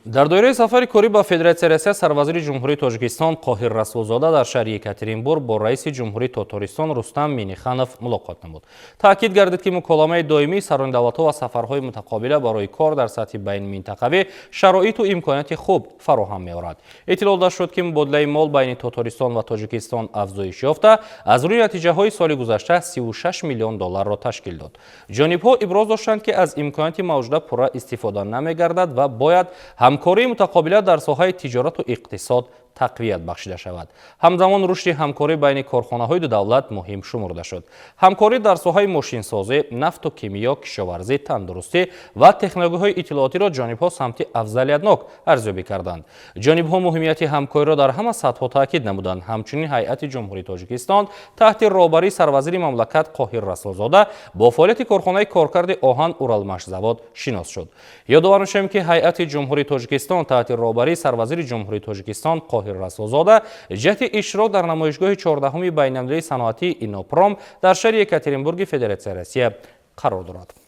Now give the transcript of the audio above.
Дар доираи сафари корӣ ба Федератсияи Россия сарвазири Ҷумҳурии Тоҷикистон Қоҳир Расулзода дар шаҳри Екатеринбург бо раиси Ҷумҳурии Тотористон Рустам Минниханов мулоқот намуд. Таъкид гардид, ки муколамаи доимии сарони давлатҳо ва сафарҳои мутақобила барои кор дар сатҳи байнминтақавӣ шароиту имконияти хуб фароҳам меорад. Иттилоъ дода шуд, ки мубодилаи мол байни Тотористон ва Тоҷикистон афзоиш ёфта, аз рӯи натиҷаҳои соли гузашта 36 миллион долларро ташкил дод. Ҷонибҳо иброз доштанд, ки аз имконияти мавҷуда пурра истифода намегардад ва бояд ҳамкории мутақобила дар соҳаи тиҷорату иқтисод тақвият бахшида шавад. Ҳамзамон рушди ҳамкорӣ байни корхонаҳои ду давлат муҳим шумурда шуд. Ҳамкорӣ дар соҳаи мошинсозӣ, нафту кимиё, кишоварзӣ, тандурустӣ ва технологияҳои иттилоотиро ҷонибҳо самти афзалиятнок арзёбӣ карданд. Ҷонибҳо муҳимияти ҳамкориро дар ҳама сатҳҳо таъкид намуданд. Ҳамчунин ҳайати Ҷумҳурии Тоҷикистон таҳти роҳбарии сарвазири мамлакат Қоҳир Расулзода бо фаъолияти корхонаи коркарди оҳан «Уралмашзавод» шинос шуд. Ёдовар мешавем, ки ҳайати Ҷумҳурии Тоҷикистон таҳти роҳбарии сарвазири Ҷумҳурии Тоҷикистон Қоҳир Расулзода ҷиҳати иштирок дар намоишгоҳи 14-уми байналмилалии саноатии «Иннопром» дар шаҳри Екатеринбурги Федератсияи Россия қарор дорад.